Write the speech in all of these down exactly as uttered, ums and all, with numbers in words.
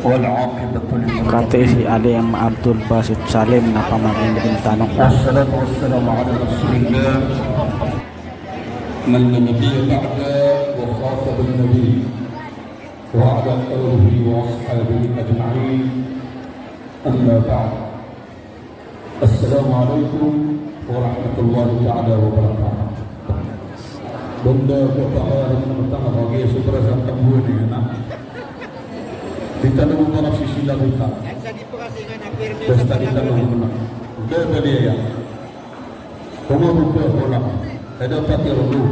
والعاقبة للمتقين. Katii si Alim Abdul Basit Salim na pamangnin tano. والصلاة والسلام على رسول الله من لا نبي بعده وخاتم النبيين وعلى آله وأصحابه أجمعين. أما بعد. Assalamu alaikum warahmatullahi ta'ala wabarakatuh. Banda ko pakay a rk na matanga, kagiya sobra sa tambuan iyan na. Di tano bo pakagsisilagotan. Basta di tano bo na. Banda bali aya. Pamabugba ko na. Kada pati rolo.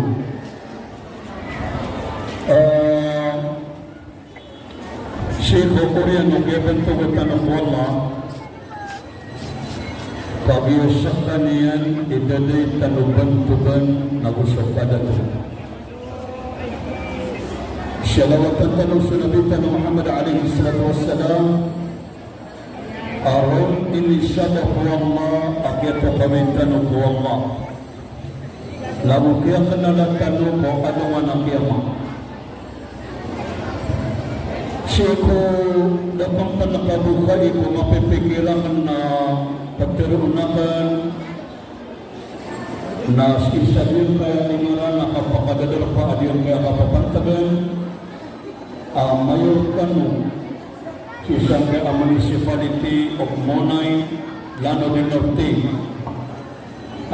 Eh, Sii ko oriyan o kiyabantogan tano ko Allah, kagiya skaniyan i daday tano bantogan nago so kadato. Salawatan tano so Nabi tano Muhammad alayhis salatu wassalam, a ron inisada ko Allah a kiyatokawi tano ko Allah. Nago kiyakanala tano ko alongan a kiyama. Sii ko da pn pn kabokai ko mapipikir akn na ptharoon akn na sii sa giyangkaya ingaran a kapakadadarpa a giyangkaya kapapantagan a mayor tano sii sangkaya a municipality of Monay, Lanao del Norte.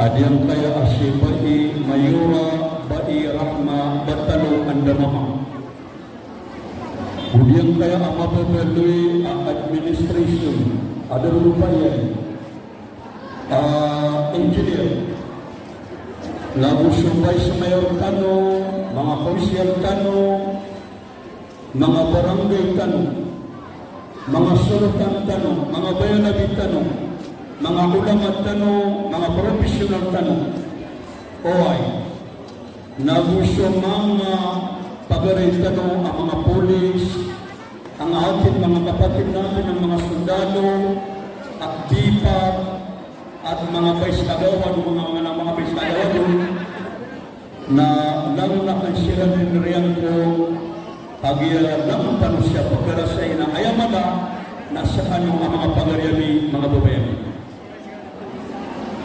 A giyangkaya a si Bai Mayora Bai Rahma Batalo Andamama. Go giyangkaya a mababaloy a administration a darodopa iyan a engineer. Nago so vice mayor tano, manga konsehal tano, manga barangay tano, manga solotan tano, manga bayanabi tano, manga ulama tano, manga professional tano. Oway. Nago so manga pagari tano a manga polis, anga atin manga kapatid natin a manga sondalo, a DIPA, a manga vice kagawad, manga, manga, manga vice kagawad. Na langon a kan siran dn riyan ko kagiya langon tano siya pagkarasay na aya mala na skano a manga pagari ami, manga babay ami.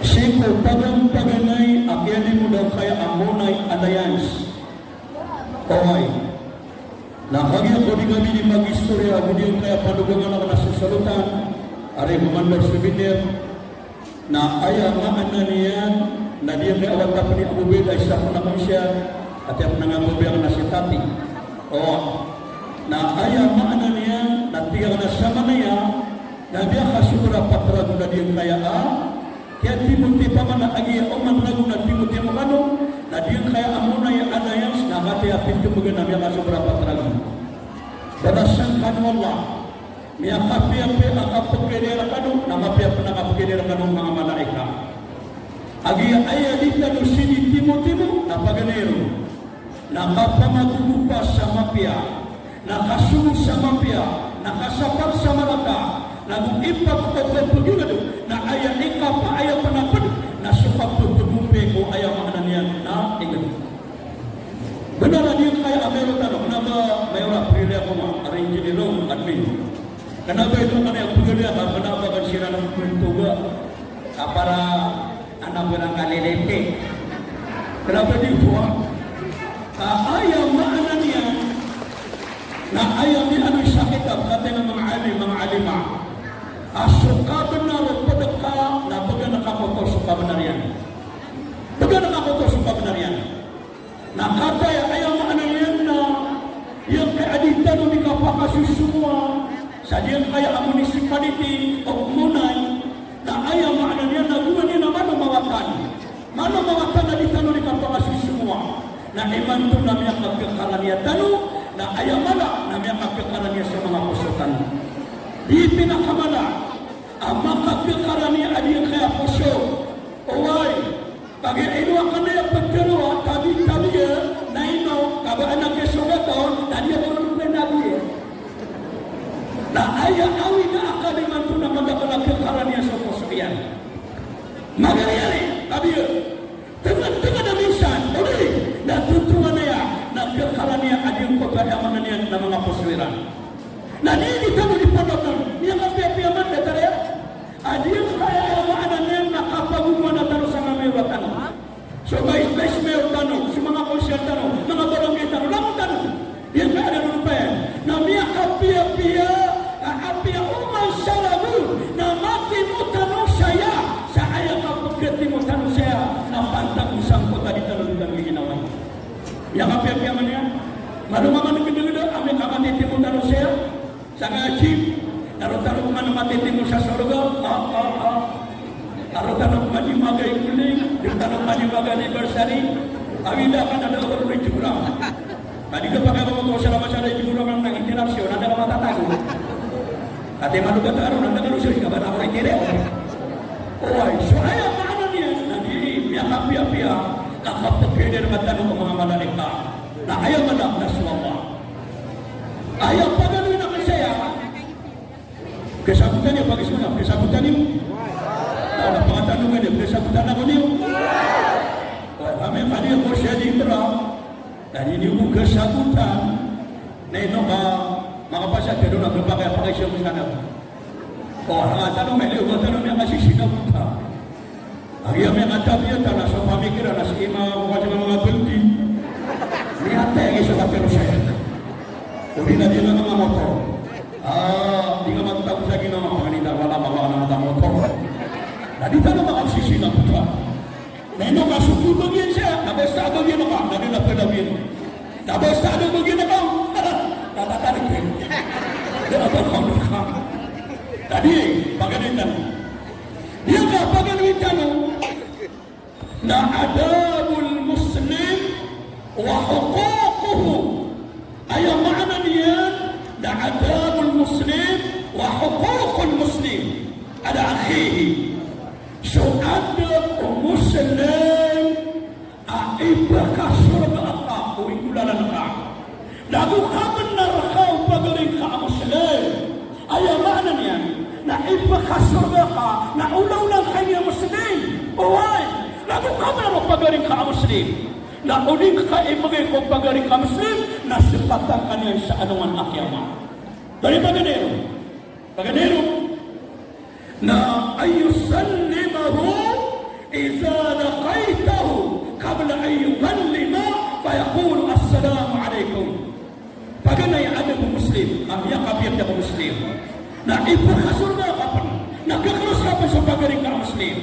Sii ko paganay a kiyalimod angkaya a Monay Alliance. Oway. Na kagiya ko di kami di mag-istorya, ago giyangkaya panogangan akn a so solotan, ari Commander Souvenir, na aya maana niyan, na giyangkaya a wata pn i Abu Beda, isa pn a konsehal, ati a pn a ngababaya na si Tati. O, na aya maana niyan, na tig akn a samanaya, na miyakasobra pat ragon a giyangkaya a kiyatimotiya, pamana a giya oman ragon a timotiya mo kano, na giyangkaya a Monay Alliance, na katii a pithmbgan a miyakasobra pat ragon. Balasan kano o Allah. Miyakapiyapiya a kapkhaliya rkano, na mapiya pn a kapkhaliya rkano o manga malaikat. A giya aya di tano sii di timotimo, na paganay ron. Na kapamagogopa sa mapiya, na kasogo sa mapiya, na kasapar sa marata, nago ipat ko kapagingado, na aya ikapa, aya pnapd, na so kapphagopay ko aya maana niyan na ingd. Bnar a giyangkaya a mayor tano, kna ba mayor a pagari ako ma, ari engineer o admin. Kna ba ino kna a pagari ako, kna ba kan siran a pagari toga. Kapara anak ko na kaliliti. Kna ba di ko a. Ka aya maana niyan, na aya miyaaloy sa kitab, katii a manga alim, manga alima. A so kabnar o pd ka, na bgan ka koto so kabnar iyan. Bgan ka koto so kabnar iyan. Na kataya aya maana niyan na giyangkaya a di tano di kapakasosomowa sa giyangkaya a municipality of Monay, na aya maana niyan na gowani na malo mawatan. Malo mawatan a di tano di kapakasosomowa. Na imanto na miyakakhakaraniya tano, na aya mala na miyakakhakaraniya sa manga poso tano. Di pinakamala a makakhakaraniya a giyangkaya poso. Oway. Kagiya ino akn aya ptharoa, tabi-tabi, na ino, ka ba anak iyan so gataw, na di a ba ron pn nabi. Na aya awid a akal imanto na madakl a khakaraniya so poso iyan. Magari-ari, tabi. Tngd-tngd a minsan, odi, na totonganaya, na khakaraniya a giyangkoto a aya maana niyan, Na manga poso iran. Na di, di tano di panapan, miyakapiyapiya man datar aya. A di aya maana niyan na kapagogowan tano sa manga mayor tano. So vice, vice mayor tano, so manga konsehal tano, manga barangay tano, langon tano. Di aya maana niyan. Na miyakapiyapiya, a apiya oman sa lagon, na matimo tano saya, sa aya kapagtimo tano saya, na pantag sangkoto a di tano di tano ginawa. Miyakapiyapiya man iyan. Malo mambo a gdagda a miyakamatitimo tano saya. Sa ngaji, na roo tano pman matitimo sa sorga. Ah, ah, ah. Na roo tano pman di mag-ikolay, di tano pman di mag-anniversary. Awida ka na da a roo i Djibran. Ka di ka pakay ba mo to sa lama sa da i Djibran na interruption, na da ka matatago. Kati malo ba taro, na da ka roo sa di ka ba na ko interruption. Oway, so aya maana niyan, na di, miyakapiyapiya, na kapagkaider ka tano ko manga malaikat. Na aya maana na so Allah. Aya pagaloy na kasaya. Kasabotan iyo, pagis mo na, kasabotan iyo. O, na pangatandongan iyo, kasabotan ako niyo. O, kami kadi ako siya di pera. Na di niyo ko kasabotan. Na ino ka, makapasad ka doon, na kapakay, pakay siya mo sana. O, hangatano, miyaliyo, hangatano, miyakasisinabotan. Agi ami a katabiya tano so pamikiran a si Imam, wajib a manga bandi. Miyatay agi so katerosan. Odi na di na manga motor. Ah, di nga matatago sa ginawa, manga nita, wala, wala, wala, wala motor. Na di tano makasisinabotan. Na ino ka so kibagian saya, na basta a bagian ka, na di na pwede bagian. Na basta a bagian ka, na tatarik ka. Di na pwede ka. Tadi, pagalitan. Di ka pagalitan, no? Na adabul muslim wa huququhu. Aya maana niyan na adabul muslim wa huququl muslim ala akhihi. So adab o Muslim a ipkhasorga ka o ingolalan ka. Na go ka bnar ka o pagari ngka a Muslim. Aya maana niyan na ipkhasorga ka na olaola ngka ini a Muslim. Oway, na go ka bnar o pagari ngka a Muslim. Na o di ngka ibgay ko pagari ngka a Muslim, na sipatan ka niyan sa alongan a kiyamat. Dari paganay ron. Paganay ron. Na an yusallimahu idha laqitahu qabla an yukallima fayaqulu, "Assalamu alaikum." Paganay a adab o Muslim, a miyakapiyapiya ko Muslim. Na ipkhasorga ka pn, na khaklos ka pn so pagari ngka a Muslim.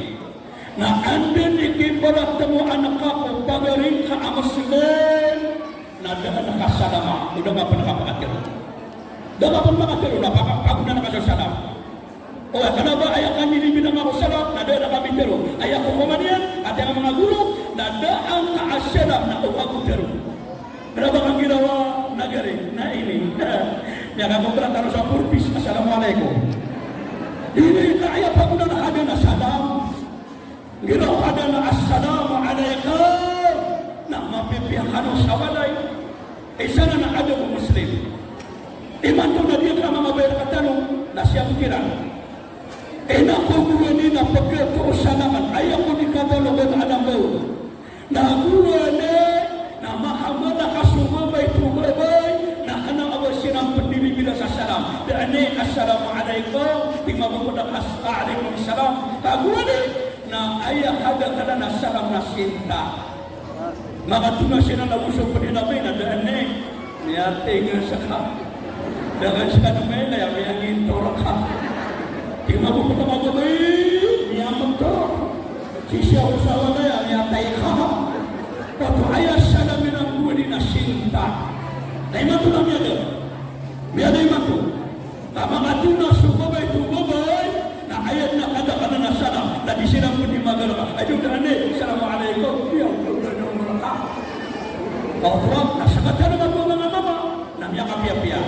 Na anda i kibaratmoan ka ko pagari ngka a Muslim, na da ngka salama, o da ngka pn kapakatero. Da ngka pn makatero, na paka-, pagonan ka so salam. O, kna ba aya kanini bida ngka ko salam, na da ngka mitero. Aya ko koman iyan, ati a manga goro, na da ngka a salam, na o ka ko tero. Kna ba ka nggiraw a nagari, na ini. Miyakakontrak tano sa Forbes, "Assalamu alaikum." Ini ka aya pagonan ka da na salam. Giraw ka da na, "Assalamu alaikum." Na mapipiya kano sa walay. Isa na na adab o Muslim. Imanto na di ka mamabayar ka tano, na siya pikiran. Ina ko gowani na pagkato o salaman, aya ko di ka tano gawani a nambaw. Na gowani, na mahamala ka so babay to babay, na kna a ba siran pn di bibida sa salam. Da ani, "Assalamu alaikum," di mababada ka, "Wa alaikum salam." Ka gowani, Na aya kadaklan a salam na sinta. Makatona siran ago so pd i nabay na da ani. Miyatinga ska. Da ka ska na miyangintoro ka. Tig mambo ko mababay, miyamntor. Sii sa walay a miyatay ka. Oto aya salam iran gowani na sinta. Na imanto na miyada. Miyada imanto. Ka makatona so babay to babay, na aya dn a kadaklan a salam, na di siran pd i magalka. Aya dn a, "Assalamu alaikum." Aya dn a umrka. Oto, na sakataw na manga mama, na miyakapiyapiya.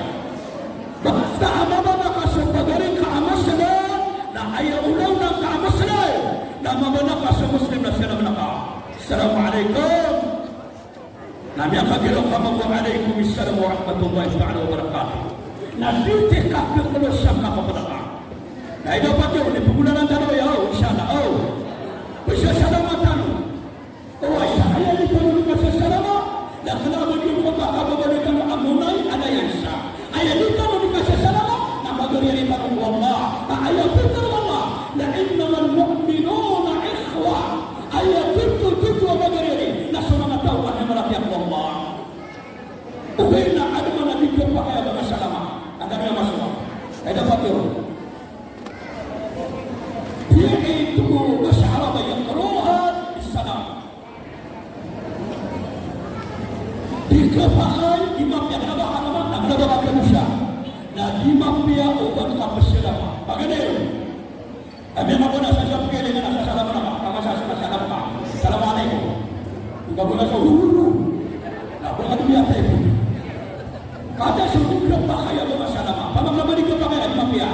Basta a mababa ka so pagari ngka a Muslim, na aya olaola ngka a Muslim, na mababa ka so Muslim na salam ngka. "Assalamu alaikum." Na miyakagiraw ka mambo, "Alaikum assalam wa rahmatullahi ta'ala wa barakatuh." Na di tika khakhlosan ka pd ka. Na ino pati o, di pagolalan tano aya, o, insha Allah, o. Pzasalama tano. O, aya sa aya di tano di pzasalama, na kna a ba di ko ba ka babaloy tano a monay, ana iyan sa. Di kapakay, di mapiya, kna ba haraman, na kna ba kadosa. Na di mapiya o ba kapsalama. Paganay ron. Aya miyakabona sa siyap kailangan a sasalama ka, ka masa sa sasalama ka. Assalamu alaikum. Di ba bona sa, "Hu, hu, hu." Na ba ka di miyatay ko. Kata so di kapakay a ba masalama. Pamakna ba di kapakay a di mapiya.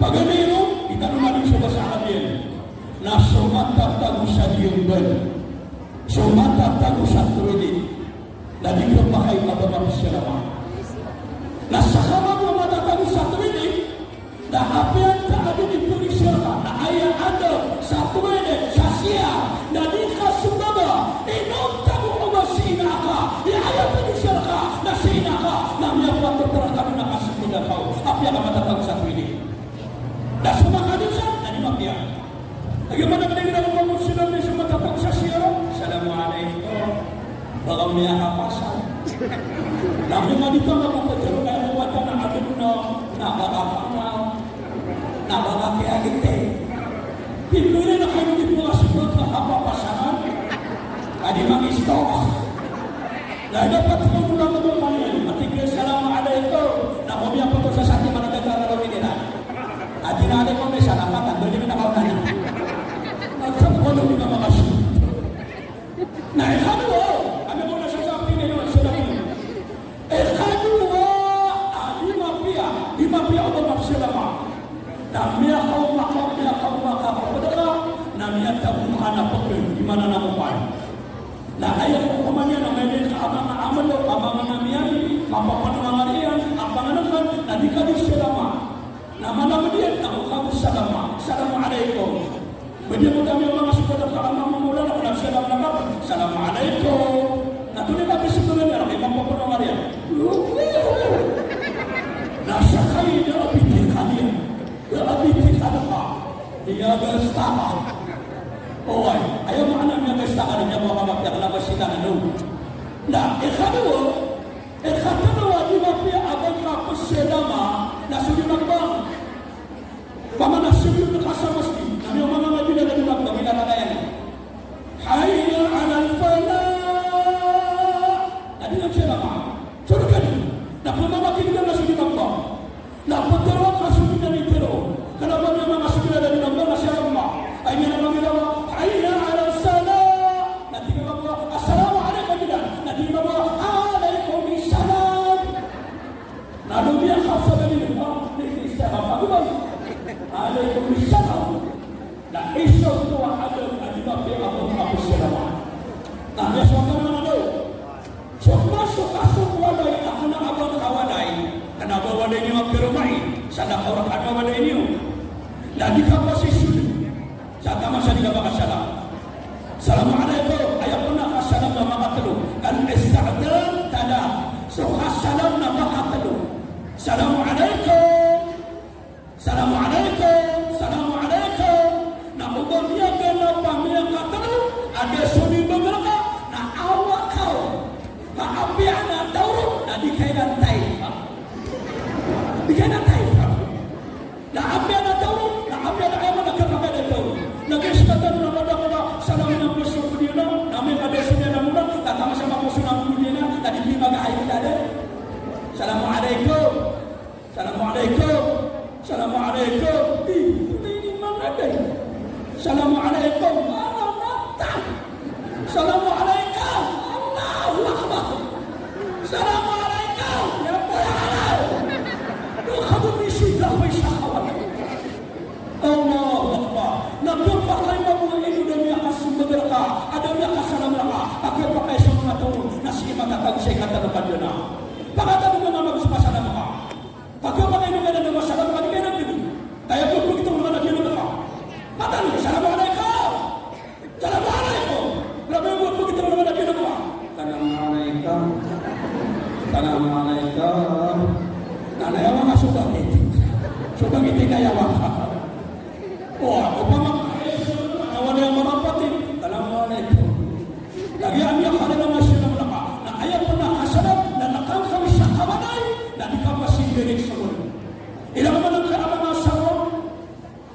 Paganay ron, di tano madn so basa Arab iyan. Na so matatago sa diyambal, so matatago sa toilet, na di kapakay a ba mapsalama. Na sa kama bo matatago sa toilet, na apiya ta a di pagsalama, na aya adn sa toilet, sa siyar, na di ka smbag, inonta bo o ba si ina ka, aya pagsalama, na si ina ka, na miyapatot rka na ka smbag ka, apiya ka matatago sa toilet. Na so makadosa, na di mapiya. Lagid man a kna igira ko pamorsidan di so matatago sa siyar, "Assalamu alaikum." Ba ka miyakapasad. Na kna di ka mapapasad, kaya ko wata na adn na, na ba ka pangaw, na ba ka kiyagiti. Pipili na kayo di po kasi ba ka kapapasaran. Ka di mag-istok. Na dapat ko mula ko ba kami, matigil, "Assalamu alaikum." Na ko miyapatot sa sati, managay ka na ron inira. Ati na ade ko may salamat, ando di na kaunana. Nagsampolo di ka makasud. Na ikadowa, ano ko na sa sabi nila sa labi? Ikadowa, a di mapiya, di mapiya o ba mapsalama. Na miyakaoma ka, miyakaoma ka, kapd ka, na miyatago ka na pkn, di mananamo ka. Na aya ko koman iyan, na may di ka amang amal o, amang na miyan, mapapano nga riyan, amang na kan, na di ka di salama. Na mana median, na o ka bo salama. Assalamu alaikum. Median ko kami o manga sokada ka a manga mawlana, ko na salam na ka, "Assalamu alaikum." Na to di ka bisik dengan dia, na mapapano nga riyan. Na sakay na a biti ka niyan. Na a biti ka na ka. Iya basta ka. Oway, aya maana niyan basta ka, niyan ba ka mapiya, kna ba sitan, ano. Na ikadowa, Ikatlo a di mapiya a ba kapsalama na so di magbang. Pamana so di magbang ka sa masjid, na miyaoma ka na di magbang, miyaoma ka na, "Hayya alal falah." Na di na salama. So di ka di. Na pamana ki di na so di magbang. Na ptharoa ka so di na di tharoa. Kna ba miyaoma ka so di na di magbang na salama. Ay niyan a pamirawa, "Hayya alas salah." Na tig ka ba, "Assalamu alaikum," na di ba, "Alaikum salam." Na do di a kapsalama, "Alaikum salam." Na isa oto a adab a di mapiya a ba kapsalama. Na miyasowa ka na do. So masok ka so walay a kna a ba ka walay, kna ba walay niyo a karoma i, sa da ka orak a walay niyo. Na di ka pasisod. Sa taman sa di ka ba kasalam. Assalamu alaikum, aya pn a kasalam na makatlo. Al-isti'dhan thalath. So kasalam na makatlo. Assalamu alaikum. Assalamu alaikum. Assalamu alaikum. Na o ba miyaganap a miyakatlo a da so di mbagr ka, na awa ka. Ka apiya na taw ron, na di ka iran taw. Di ka iran taw. Na apiya na taw ron, na apiya na aya man a kapakay na taw ron. Na giya skatan na madakl a salam na pos so pd iyan, na amay ka da so niyan a mona, na taman sa mapos so na pd iyan, na di di magahay ka da. Assalamu alaikum. Assalamu alaikum. Assalamu alaikum. Di, di, di, mana da? Assalamu alaikum. Mana mata? Assalamu alaikum. Allahu Akbar. Assalamu alaikum. Ya, ya, ya. Duka bo misi ka, wai sa kawan. Allahu Akbar. Na kapakay na mona ino da miyakasmbag rka, a da miyakasalam rka, a kapakay sa manga taw, na sii matatago sa ikatlo ka dn a. Pakatlo ka na magsapasalam ka. Pagka ba kayo ka na masalam ka, di kayo na pwede. Kaya po, pag ito naman na kinagawa. Matanong, "Assalamu alaikum! Assalamu alaikum!" Grabe po, pag ito naman na kinagawa. "Assalamu alaikum! Assalamu alaikum!" Na, na, yawa nga, subagiti. Subagiti na yawa ka. O, opama, awan a marapat i, "Assalamu alaikum." Lagid a miyakadalm a salam na ka, na aya pn a kasalam na nakangkaw sa kawanay, na di ka pasindirig sa mona. Ilay ka man a karaman a salam,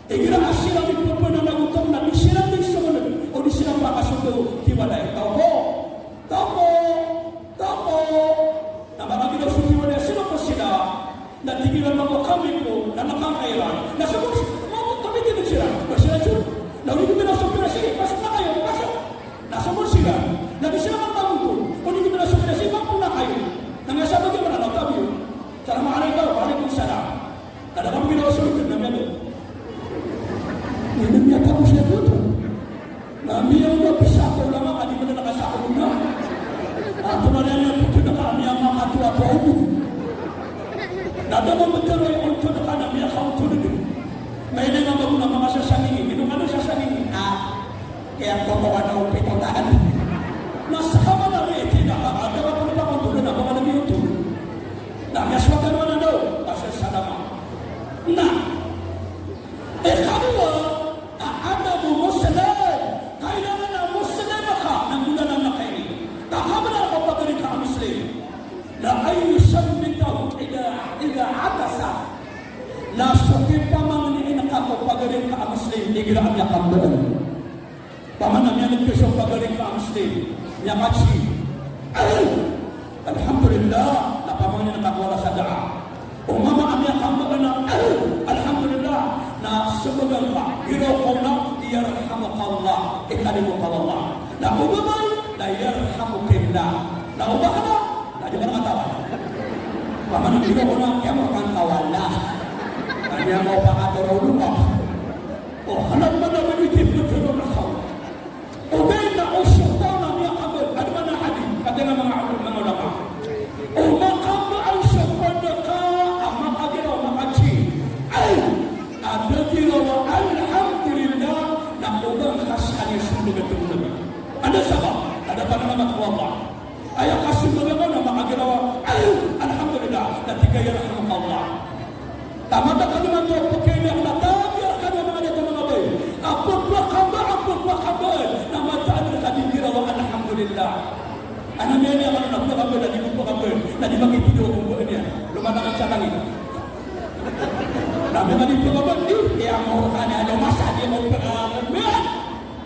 igira a siran di pphanagotan na di siran di sa mona, o di siran pakasogo, kiwalay. Taw ko, taw ko, taw ko, Antonaa niyan oto na ka a miyamakato a towa oto? Na da mambo tharoa i oto na ka na miyakaoto na di. Mailay nga ba ko na makasasangi, ino ka na sasangi? Ah, kaya koto ka na opito tagan. Na saka ba na miyati na ka, ah, da ka pn ba oto na ba ka na miyoto? Na miyasowa ka na daw, kasasalama. Na, ikadowa, a adabu Muslim, kailangan a Muslim ka, na golalan ka ini. Ka kabnar ko pagari ka a Muslim. Na an yusammitahu idha, idha atasa. Na so kipamangnin ka ko pagari ka a Muslim, igira a miyakambaan. Pamana miyaneg ka so pagari ka a Muslim, miyakatsi. Alhamdulillah, na pamangnin ka ko wala sa daa. O mama a miyakambaan na, alhamdulillah, na smbag ka, giraw ko na, yarhamukallah, ikalimo ka o Allah. Na o babay, na yarhamukillah. Na o bakla, na di ka na katawan. Pamana giraw ko na, kiyamorkan ka o Allah. Na di ka na pakatoro o luka. O, kna ba na miyatitip na tharoon a kaw. Ogaid na o so taw na miyakambaan, adn man a hadith, katii a manga, manga ulama. O makambaan so pd ka a makagiraw, makatsi. Ay! A da giraw a alhamdulillah, na oba ngka skaniyan so pd ka tharoon a. Anda sabap? Anda panalamat ko Allah. Aya kasmbag ka na makagiraw a, alhamdulillah, na tig ka yarhamukallah. Taman a kalimat o pkhailay a tabiya rkano a manga dato, manga bae. A pphakamba, a pphakamba, na mataan ka di giraw a alhamdulillah. Ana miyani a kano na pphakamba, na di pphakamba, na di makithidawa ko mbaan iyan. Lomatangan sa langit. Na miyani a di pphakamba, di, iya mo kani a lomasa, di mo pphakamba.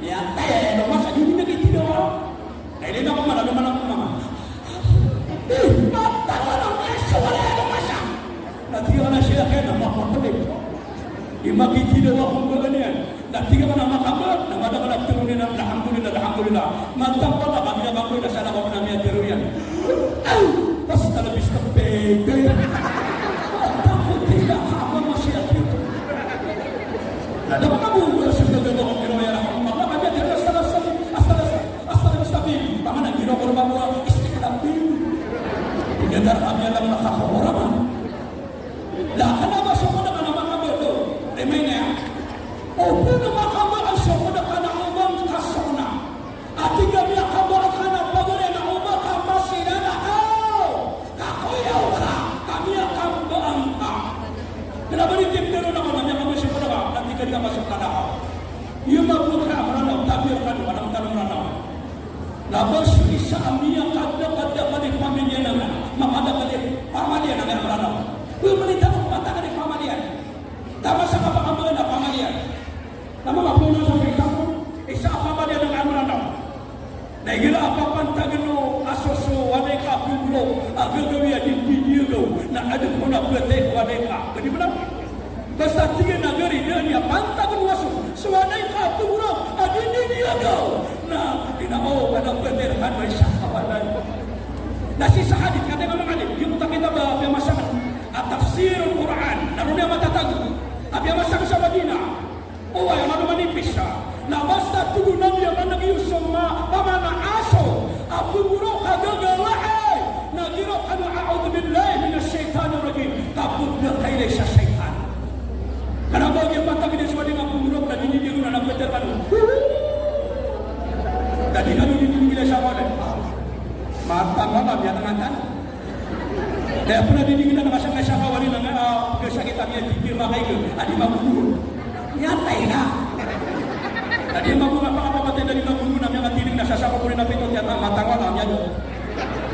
Iya, taya, iya lomasa, di mo makithidawa. Ay, di na ko mala, di mala ko mala. Eh, mataan a miyasowal a masa. Na tig iyan a siya kaya na makapalit. Di makithidawa ko mbaan iyan. Na tig iyan a makambaan, na madakl a tharoon iyan a alhamdulillah, alhamdulillah. Mataan a kami a kambaan na salakaw na miyatharo iyan. Ay, basta na bista pwede. Mataan ko tig iyan a kami a masiya kito. Na da ko na bo, sumagad ako, pero ya Rahman, Allah, kami a tharo, asal, asal, asal, asal. Astaghfirullah, pamana giraw ko roo ba istighfar. Tig iyan a kami a lang nakakawara man. Na kna ba so pd ka na makambaan, rimay niyan. O pd ka makambaan, so pd ka na oba ngka so na. A tig a miyakambaan ka na pagari na oba ka masiran ako. Kakoyaw ka, ka miyakambaan ka. Kna ba di tip tero na ko na miyakambaan so pd ka, na tig a di ka masok ka na ka. Iyo mabok a Mranaw, tabiya rkano, anak tano Mranaw. Na ba so isa a miyakadakadakal i pamilya na, makadakal i pamilya na Mranaw. Pamilya tano, makadakal i pamilya. Taman sa kapakambaan a pamilya. Na manga pamilya sa isa, isa a pamilya na Mranaw. Na igira a papantagn o aso so walay ka a pgorok a gagawii a di, di, di gagaw, na adn ko na btay ko walay ka. Pwede ba na? Basta tig iyan a gari, da niyan pantagn o aso so walay ka a pgorok a di, di, di gagaw, na ina o, ka na btay rkano isa ka walay. Na sii sa hadith, katii a manga alim, giyoto a kitab a piyamasa akn a Tafsirul Quran, na roo niyan matatago, a piyamasa akn sa Madinah. Oway, a mano manipis ka. Na basta tig o Nabi a maneg iyo so ma-, pamana aso a pgorok a gagawii, na giraw kano a, "A'udhu billahi minash shaitanir rajim." Ka pd ka ilay sa shaitan. Kna ba giya pantagn iyan so walay ka a pgorok na di niyan di roo na pd kano. Na di kano di niyan di ilay sa walay. Mataan a miyatangatan. Kaya pn a di niyan di na kasakay sa kawali na nga, ah, pkasakit a miyatitiro a kaiga a di magogorok. Miyatay na. Na di magogorok, kapakapatay na di magogorok na miyakatiling na sasakop ori na pito, tiyan a matangwal a miyadok.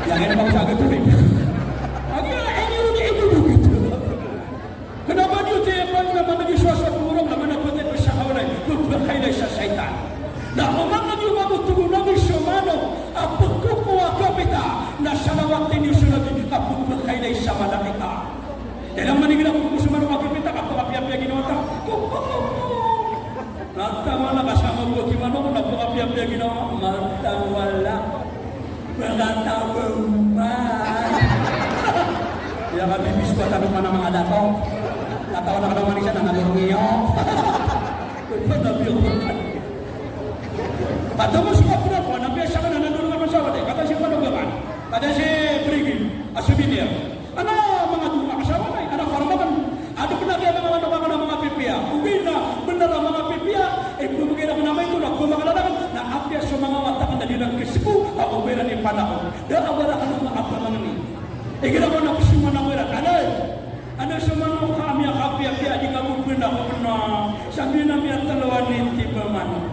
Iyan i mawsagat ori. Agi a ini ori ibubugi. Kna ba di oto iyan pn na maneg iyo so aso a pgorok na manapatay ko sa kawalay, ko pkailay sa shaitan. Na oman na di o mabotog o Nabi so manok a pkoko a kapita, na salawat iyo so Nabi ka pkakailay sa malaika. Igira maneg iran pkoko so manok a kapita, ka pkapiyapiya ginawa ta. Ko, ko, ko, ko. Na taman a kasama bo ki manok na pkapiyapiya ginawa, matangwala. Pkatawa man. Iya ka bibis ko a tano man a manga dato. Katawa na katawa man isa na nalorong iyo. Pkatawa man. Katawa man so kapura ko, na piyasaka na nalorong a masawat, eh. Katawa si manok ka man. Kada si brigin a souvenir. Ana manga dowa a kasawa na, ana farmakan. Ado pn a kiya manga mano, manga manga pipiya. Ogaid na bnar a manga pipiya, ipmbgay rakn a maito na pmakalalakn, na apiya so manga wata akn na di ran kisgo a oba iran i panakot. Da a ba rakn a manga pamangni. Igira ko na pzamang ko iran, anay. Ana so manok ka a miyakapiyapiya a di ka bo pnakotn, na sabi na miyatlo a ninety ba manok.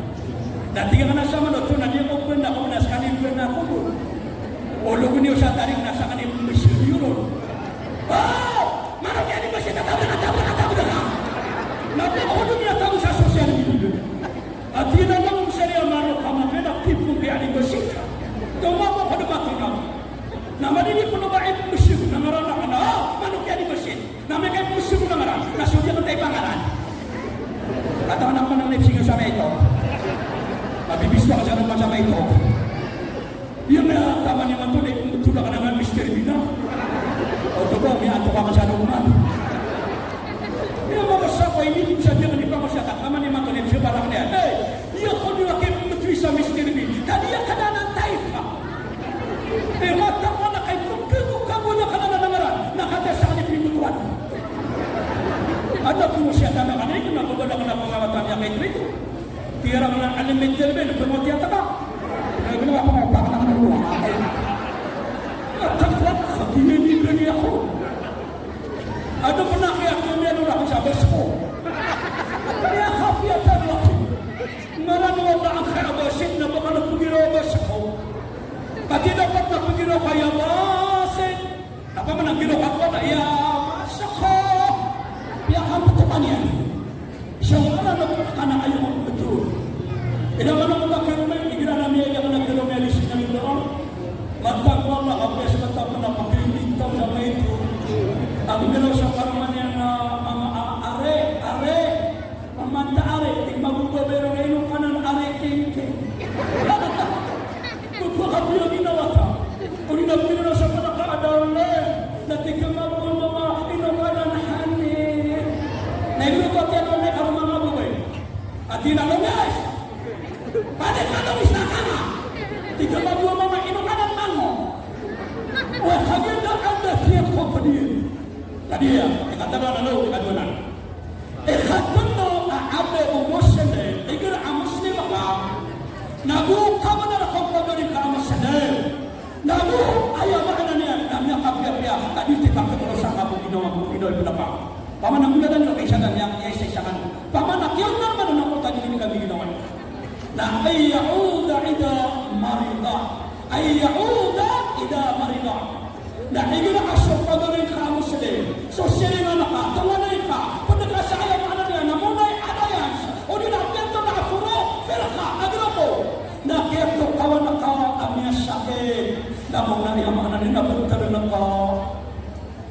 Na tig akn a sa manok oto na di ako pnakotn, na skaniyan pnakotn. O, logn iyo sa tarik na skaniyan pmbsir iyo ron. O! Manok iyan i mbasit, tatabrak, tatabrak, tatabrak. Na piyakhodo niyan tago sa social media. Ati na nga msari a manok a mapiya na kipon kiya di mbasit. Tomo ko khod mato na. Na madidi ko na ba ipmbsir na ngaran a, na, o, manok iyan i mbasit. Na miyakaipmbsir na ngaran. Na so di akn ta ipangaran. Katawan akn a manga nipsing sa maito. Mabibisto ka sa manga sa maito. Iya na taman imanto na ipmbthoda ka na nga Mister Bean. O, oto ba, miyanto ka ka sa noman. Iya, manga sa ko ini, sa di akn ipamasa ka, taman imanto na ipsibarak niyan. Hey! Iya ko di akn ipmbthoda sa Mister Bean. Ka di akn anan taifa. E, mataan ko na kay ko, ko, ko, ko, na kanan a ngaran, na katii sa kani pimbutuan. Adn a pmosiya tano kani, na ko ba na kna pangawatan iyan kay Kristo. Tiyara na alim iyan, tiyara na pmosiya tano. Ay, ginawa ko na pangawatan kna. At sa, sa, sa, Adn a pn a kiyakomiyan o rakn sa bas ko. Kiyakapiya tano ako. Ngaran o Allah a Khabasit na ba ka na pgiraw a bas ko. Katii dapat na pgiraw ka ya Basit. Na pman a giraw ka ko na ya bas ko. Piyakambtokan iyan. Siyangkala na pn a kna a aya ko betul. Ida man ako ba karmay, igira na miyaya ka na kna miyalisin na mindoon. Mantag ko Allah, a bes mantag ko na pagkainitaw na maito. Ako giraw sa karmaniyan na mama, a-, are, are. Mamanta are, tig mababa bero na ino kanan are kengkeng. Baba ka piya ginawa ta. Odi na pira sa panakaadaan na, na tig ka mababa mama, ino kanan hane. Na ino ka tiyan na karo manga babay. Ati na longis. Pati ka longis na kama. Tig ka mababa mama, ino kanan mango. Wa hagenda anda tiyan ko padiyan. Tadi ya, ikatalo na lo, ikatalo na. Ikatlo a abe o Muslim, igira a Muslim ka, na go ka ba na rakn pagari ka a Muslim. Na go, aya maana niyan, na miyakapiyapiya, na di ti kapiklo sa ka bo ginawa, bo ginawa i pnaka. Pamana mula dan yo kay sa dan ya, ya isa isa kan. Pamana kiyaw na man na ko tadi ini kami ginawa. Na ay ya'uda idha marida. Ay ya'uda idha marida. Na igira a so pagari ka a Muslim, so siringan ka, tonganay ka, pd ka sa aya maana niyan na monay alliance, odi na piyantag a furuq, firqa, a grupo, na kiyatokawan ka a miyasakit, na monay aya maana niyan na bntadn ka.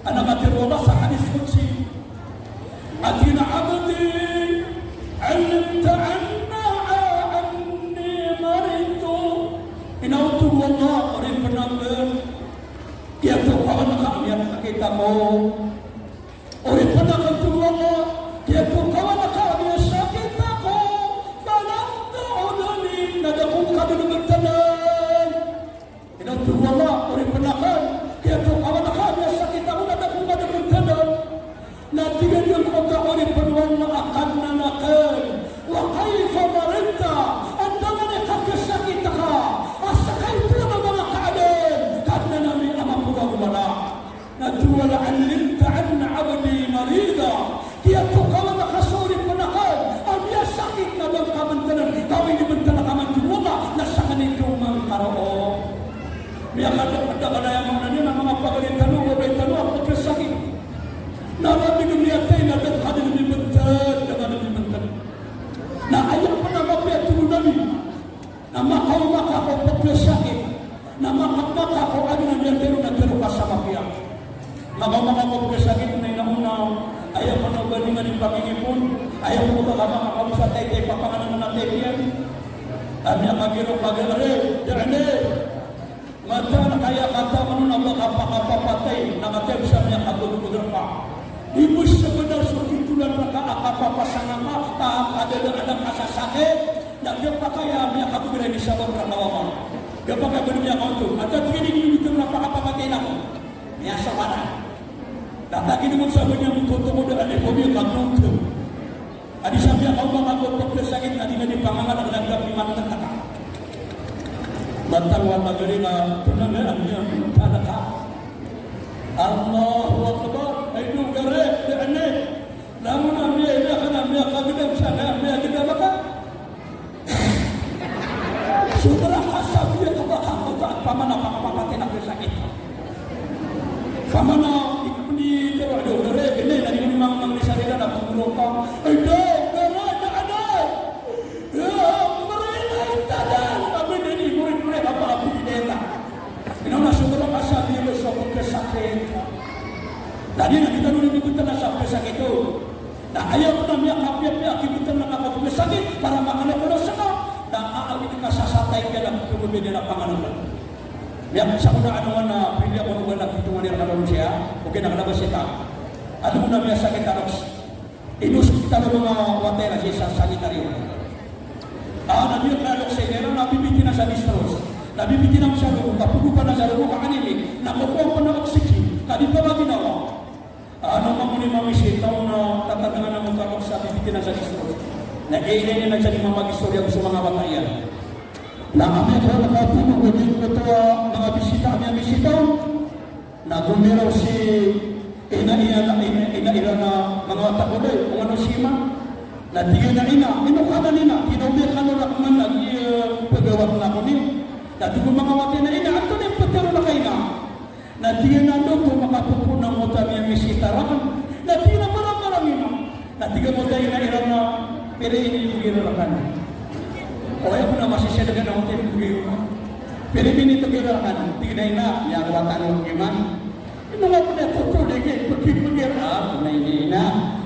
Adn a katharo o Allah sa hadith qudsi. Ati na, "Abdi, alimta anna, anni maridtu." Ino, o Allah, oripn akn, kiyatokawan ka a miyasakit ako. Oripn akn, o Allah, kiyatokawan ka a miyasakit ako. Falam ta'udni, na da ko kadn bntadn. Ino, o Allah, oripn akn, kiyatokawan ka a miyasakit ako, na da ko kadn bntadn. Na tig iyan ko ka oripn o Allah a Kadnan akn, wa kayfa maridta, andamanaya ka kiyasakit ka a sakaito a manga kaadn, Kadnan ami a maporo ago mala. Na tig o Allah, alimta anna abdi marida. Kiyatokawan ka so oripn akn a miyasakit na da ngka bntadn, ka o inibntad ka man, tig o Allah, na skaniyan ka man karoo. Miyakadakdakl aya maana niyan a manga pagari tano, babay tano a pkasakit. Na rabi dn miyatay na da ka dn inibntad, da ka dn inibntad. Na aya pn a mapiya a toro o Nabi. Na makaoma ka ko pkasakit. Na makaoma ka ko adn a miyatero na tero ka sa mapiya. Makaoma ka ko pkasakit na ino na aya pn o ba niyan i pangingipon, aya pn o ba ka makakaoma sa taytay papanganan a taytay iyan. A miyakagiro ka gari, da ini. Mataan ka aya katawan on a ba ka pakapapatay, na katii sa miyakagogogor ka. Di bo sabnar so titolan rka a kapapasang ka, a kadadaan ka sa sakit, na giyapakay a miyakagogor a inisabap rka o Allah. Giyapakay a ba niyan miyakaoto. Ata tig iyan i giyangkoto a Takinomon sa ba niyan mikoto ko da a di ko miyakatoto. A di sa miyakaoma ka ko pagkasakit na di na di pangangalak na di ka pimantataka. Matang wata gari na tunangan niyan talaka. Allahu Akbar. Ay, do gari, da ane. Langon a miya, miya ka na, miyakagedam sa na, miyagedam ka. Sobra ka sa biya ka ba ka ko ta, pamana pa ka papatay na sakit. Pamana, ikuni tero, ado, gere, gene, na di mo ni mang, mang ni sarira na pagulong ka. Ay, do, gere, da, ado. Ya, gere, da, ado. Abi, di, di, murid, murid, apa, abi, di, deta. Ino na sobra ka sa biya ka sa pagkasakit. Na di na kita nuni di kita na sa pagkasakit o. Na aya pn a miyakapiyapiya a kibtad na kapagpasakit para makalokolos ka, na aawid ka sa satay ka na kibabaya na pangalokolos. Miyak sa ko na ano nga na pili ako nga na kitungan iran na ron siya, okay na kalabas ita. Ano mo na miyasakit a loks? Inospital o manga wata iran sa sanitarium. Ah, na di ka loks sa ina iran, na bibiti na sa distros. Na bibiti na sa loob, kapogopan na sa loob, ka-anemic, na kokowan pn a oxygen, ka di pn maginawa. Ano mambo ni Mami Sitaw na tatagangan a makaroon sa bibiti na sa distro. Na ilay niyan na siya di mamagistorya so manga wata iyan. Na amay ka na kapano ko di ko to a manga bisita ami a Mami Sitaw. Na gomiraw si ina iyan, ina, ina iran a manga wata ko di, kung ano si Ima. Na tig iyan a ina, ino ka na ina, kinaobi ka na rakman lagi, eh, pagawat na ko niyo. Na tig o manga wata iyan a ina, antonaa i ptharoon ka ina? Na tig iyan a anda oto makapopoon a mota ami a misita rakn. Na tig iyan a barang-barang iyan. Na tig a mota iyan a ina iran a pira i inibgay rakn. O aya pn a masisiyadgan a mota i inibgay rakn. Pira i inibgay rakn. Tig iyan a ina, miyawatan o iman. Ino nga pn a totol iyan, pkipgay rakn. Na ina, ina.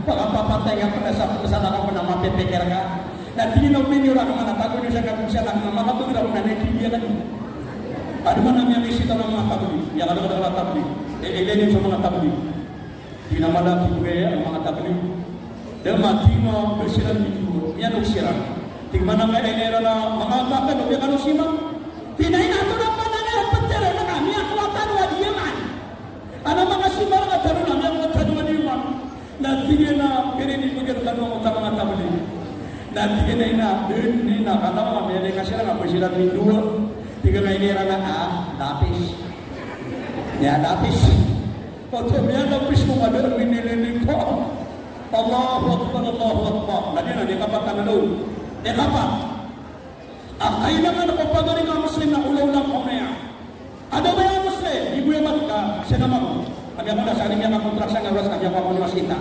Pagkapapatay nga pn a sa pn sa lakaw pn a mapipikir ka. Na tig iyan a opinyon rakn a tago niyo sa kabinsan a makabgay rakn na tig iyan a Adn man a miyamisita o manga tablig, miyakadakadakl a tablig. E, ilay niyo so manga tablig. Tig iyan a mala a kibgay a manga tablig. Da matima ba siran mindo, miyanog siran. Tig man a miyakailay iran a manga takan o miyakano siman. Tig iyan a ina, antonaa pn a ptharoon ka, miyaklatan o a di iman. Ana manga simbara ka tano na miyaklatan o a di iman. Na tig iyan a, pira i inibgay rkano a mota a manga tablig. Na tig iyan a ina, ina, kataw a miyalay ka siran a ba siran mindowa. Tig iyan a ina iran a, ah, dapis. Miyadapis. Oto miyadapis ko madar minilili ko. Allahu Akbar, Allahu Akbar. Na di na di kapat a ngalo. Di kapat. A kailangan ko pagari ka Muslim na olaola ko maya. Adn a ba aya Muslim, ibo aya Makkah, sa na mako. Ami ako na sa aning miyakakontrak sa ngawas, ami ako ako na wasita.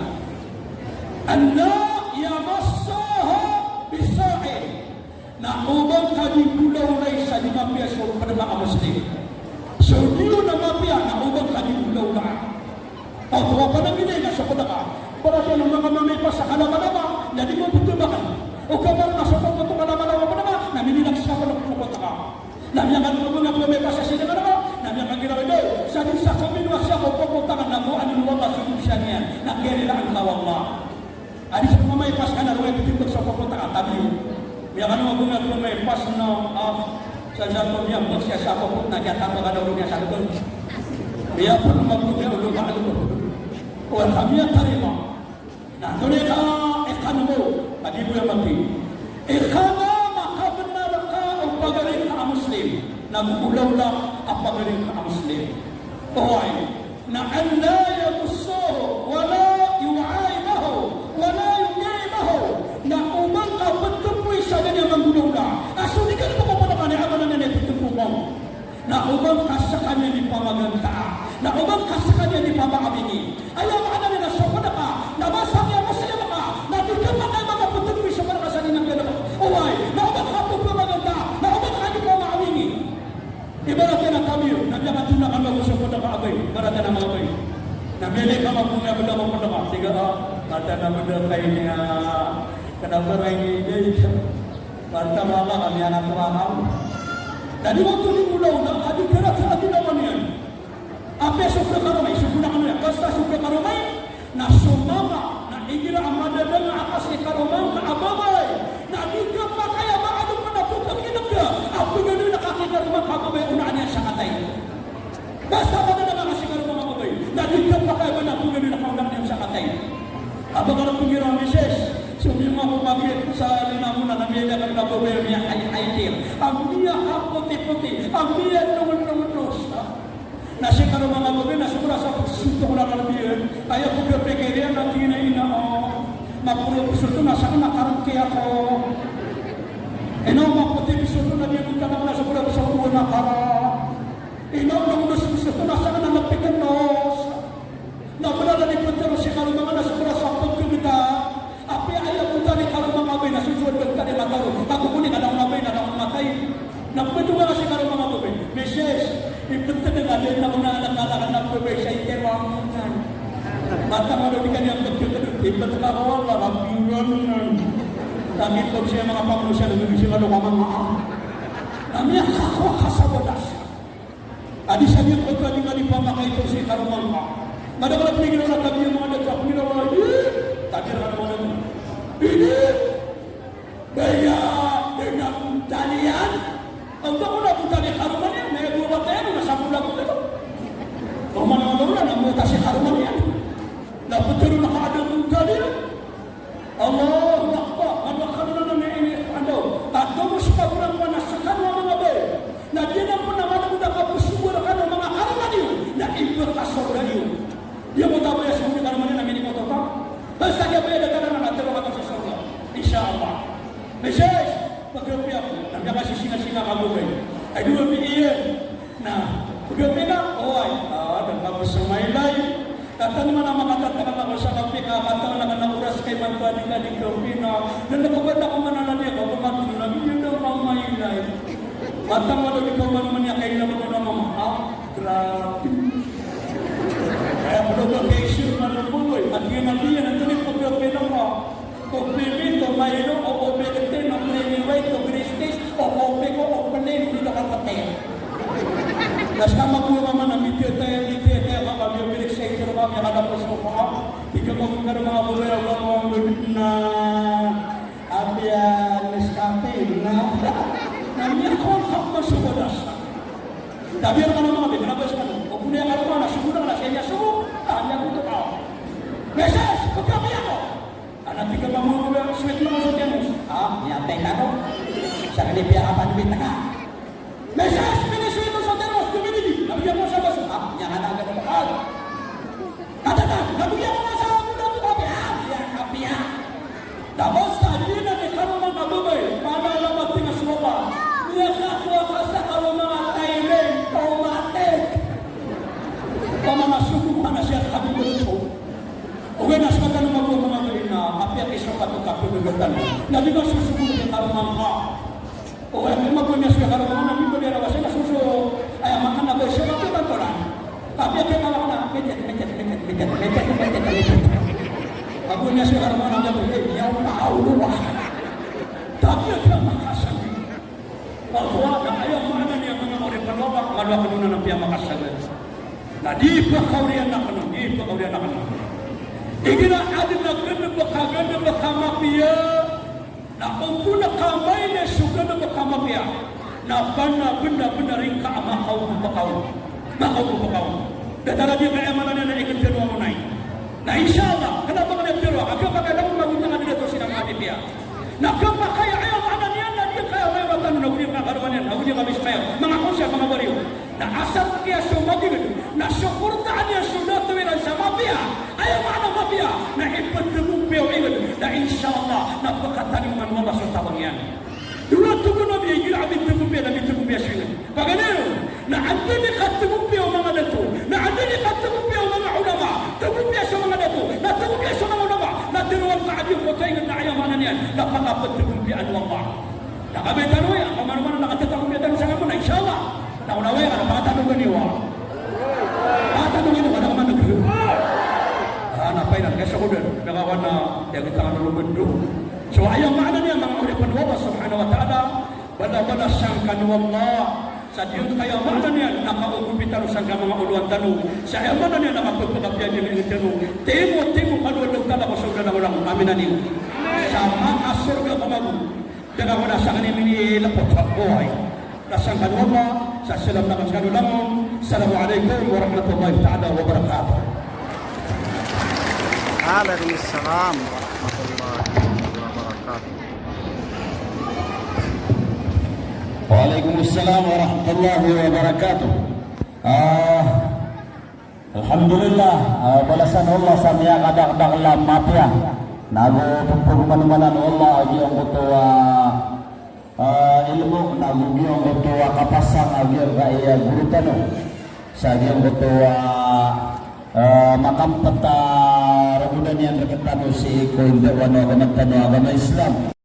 An la yamassahu bisa'in. Na oba ngka di olaolai sa di mapiya so pd ka a Muslim. So di on a mapiya na oba ngka di olaolai. O, towa pn a minay na so pd ka. Paratiyaya o manga mamay pas sa kalamalama, na di mabtbakn. O, kamarn a so pd ka kalamalama pd ka, na minilak sa pd ka. Na miyakadn ko manga mamay pas sa sii na kalamalama, na miyakagiraw iyan. Sa di sa ko minwa siya ko pd ka na ko anin wala so dosiya niyan. Na kiyarilaan ka o Allah. Adi sa mamay pas ka na roway ptibag sa popot a tabiyo. Miyakano a gomiyat mamay pas na, ah, sa sa to miyambag siya sa popot na kiyatabagan a olo niya sa lobang. Miyapon a mabuti a olo ka a lobang. Oway ka miyatarima. Na antonaa i ka, i kano mo, a di bo iyan mati. I kano makabnar ka o pagari ka a Muslim. Na go olaola a pagari ka a Muslim. Oway. Na an la yamassahu, wa la yu'ayibahu, wa la yuqayyimahu. Na oba ngka ptmpoy sa da niyan manggolawla. A so di ka di makapanamana a maana niyan ptmpo ka. Na oba ngka skaniyan di pamagantaa. Na oba ngka skaniyan di pamaawingi. Aya maana niyan na so pd ka, na ba sa niyan Muslim ka, na di ka pakay manga ptmpoy so pd ka sa di niyan galbk. Oway, na oba ngka pphamagantaa, na oba ngka di pamaawingi. Ibarat iyan a tabiyo, na miyakatona kano ago so pd ka a bay, ibarat iyan a manga bay. Na miyailay ka mambo a bda ko pd ka, tig a, ah, kataan a bda ka ini a, kna ba ka ini, ini, ini. Banta mama kami anak ko akaw. Na di mo to di olaola, ka di kira sa atin a man iyan. Apiya so kakaromay, so pd ka kano iyan, basta so kakaromay, Na so mama, na igira a madadanga a kasi karoma ngka a babay, na di ka pakay a ba adn pn a pphangnin ka a pagaloy na kakikaroma ngka a babay a onaan iyan sa katay. Basta madadanga a kasi karoma ngka a babay, na di ka pakay a ba na pagaloy na ka Pagara pinggiran, misis, so miyanga ko kagiya sa linamonan a miyada ka na babay a miyahay-hay tir, a miyakapoti-poti, a miyanongon-nongon dosa. Na si karoma nga babay na sobra sa pagsuntok na kalbiyan, aya ko piyapikir iyan na tig iyan a ina o, maporo ko soto na sakn a karangki ako. Ina o, mapoti ko soto na di ko tanak na sobra sa uwan a kara. Ina o, nongon dosa ko soto na sakn a mapikir dosa. Na bnar a di ptharoon si karoma nga na sobra sa pagkagta. Apiya aya btad i karoma nga babay na so sowad btad i mataro. Ago ko ni ka da on babay na da on matay. Na ptharoon nga si karoma nga babay, misis, iptharoon nga di na ko na anak a lakn a babay sa itewa ko nan. Matang a di kaniyan ptharoon, iptharoon ka ko Allah, kapiyoran nan. Tagid ko siya manga pamno siya, nagdodon siya manga mama. Na miyakakowa ka sa batas. A di sa niyan ko ito a di nga di pamakaito si karoma nga. Madakl a pinigiran a tabiya manga dato a pinigiran a, eh, tabiya manga dato. Ini, baya, dn a btad iyan. Anda ko na btad i karoma niyan, na aya bo a btad iyan, na sapolo ago tlo. Karoma niyan, na mota si karoma niyan. Na ptharoon a ka adn a btad iyan. Allahu Akbar. Manga kanonan a ini, anda o. Anda o so pagurang ko na skano a manga babay. Na di na pn a manga da ka psogo rkano a manga karoma niyo. Na ipkasobra iyo. Di ako tabaya so manga karoma niyo na minikoto ka. Basta di a baya da ka na na tero ka sa sorga. Insha Allah. Misis, pagapiya ko. Na miyakasisinga-singa ka babay. Ay, dowa mi iyan. Na, pagapiya ka, oway, a, da ka psmailay. Katan man a makatatakal ako sa kapiya ka, katan man a oras ka imanto a di ka di kapiya na. Na, na, kabata ko man a na di ako, kamatlo na, iya da mamailay. Matang wala di ka man man iya kaila mo na mama. A, grabe. Kaya pala ba kayo sir, man a boy. At yun ang iyan, ang tuloy pagkapiya na ka. O Pilipinas, o Milo, o Oberten, o Creamy White, o Gristis, o Kopiko, o Pelin, di ka kapatay. Na ska magowa man a mitiyatay, mitiyatay, ka kami o Felix Sanchez, kami a kadakos ko pa. Di ka mabukar mga bulay, ang mga mga na, apiya, Nescafe, na. Na niya ko ang kapag subadas. Tabiya rkano manga babay, kna ba skano. O pn aya karoma na sogo na, na saya sogo. A, niyan oto ka. Misis, pagkapiya ko. Ana tig a mama ko, sweet mo so termos. A, miyatay tano. Sa kanipiya a panbit ka. Misis, pini-sweet mo so termos, dumididi. Nabiyan mo sa baso. A, miyakatagan mo. A. Katatan, nabiyan mo sa muda ko kapiya. A, miyakapiya. Tapos, sa di na di karoma nga babay, mana na mating a so Allah. Miyakakowa ka sa karoma nga timing, automatic. Pamana sogo ka na siya, kapiya ko. Ogaid na ska tano magowa manga babay na apiya ki so kato kapiya gagatan. Na di ka sosogo ki karoma nga. Ogaid na magowa niyan so karoma nga na di ba di na wasa na soso. Aya maana na ba siya kapiya gagatan. Kapiya ki karoma nga na, mitit, mitit, mitit. Magowa niyan so karoma nga na, mitit, mitit, mitit. Kapiya ki makasagad. Pagwa na aya maana niyan manga oripen o Allah, manga lowa kano na piyamakasagad. Na di pakaoriyan akn, di pakaoriyan akn. Igira adn a ganb ka, ganb ka mapiya, na o pn ka mailay so ganb ka mapiya, na bnar, bnar, bnar ingka a makaogopa ka on. Makaogopa ka on. Datar a di ka aya maana niyan na iktano a monay. Na insha Allah, kna ba kna tero, a kapakay langon magontang a di dato sii na mapipiya. Na kapakay aya maana niyan na di kaya mayowa tano na go di ka karoma niyan, na go di ka bismaya. Manga konsep, manga bariyo. Na asar kiya so magigd, na so kortaan iyan so dato iran sa mapiya. Aya maana mapiya, na iptgompiya o ingd, na insha Allah, na pkataniman o Allah so tabang iyan. Dowa togon a miyagira a mitgompiya, na mitgompiya so ingd. Paganay ron, na anda di katgompiya o manga dato, na anda di katgompiya o manga ulama, tgompiya so manga dato, na tgompiya so manga ulama, na tharoon ka a di ko ta ingd na aya maana niyan, na pakaptgompiyaan o Allah. Na kabaya tano aya, a pamanoman na katatagompiya tano sa ngamo na, insha Allah. Na onaway ka na, pakatadogani wa. Pakatadogani wa, na kaman nagr. A, na pairan, kaya sa kodan, na kawan na, ya kita kan lubendo. So, aya maana niyan, manga oripen o Allah subhanahu wa ta'ala, bala-bala sangkan o Allah. Sa di on kaya maana niyan, na kaogopi tano sangka manga olowan tano. Sa aya maana niyan, na kapagpakapiya niyan tano. Timo, timo, kano a dagdag ako sa odan a olang. Amin, amin. Sa makasorga ka mago. Daga ko na sa kani mini lapot. Oway. Na sangkan o Allah, sa salam na sangkan o Allah. Assalamu alaikum warahmatullahi ta'ala wabarakatuh. Waalaikumsalam warahmatullahi wabarakatuh. Waalaikumsalam warahmatullahi wabarakatuh. Ah, Alhamdulillah, ah, balasan o Allah sa miyakadakdakl a mapiya. Nago pphagomanomanan o Allah a giyangkoto a, ah, ilmo, nago giyangkoto a kapasang a giyangkaya goro tano. Sa giyangkoto a, ah, makampet a rogodan iyan rktano sii ko intawan o agama tano a agama Islam.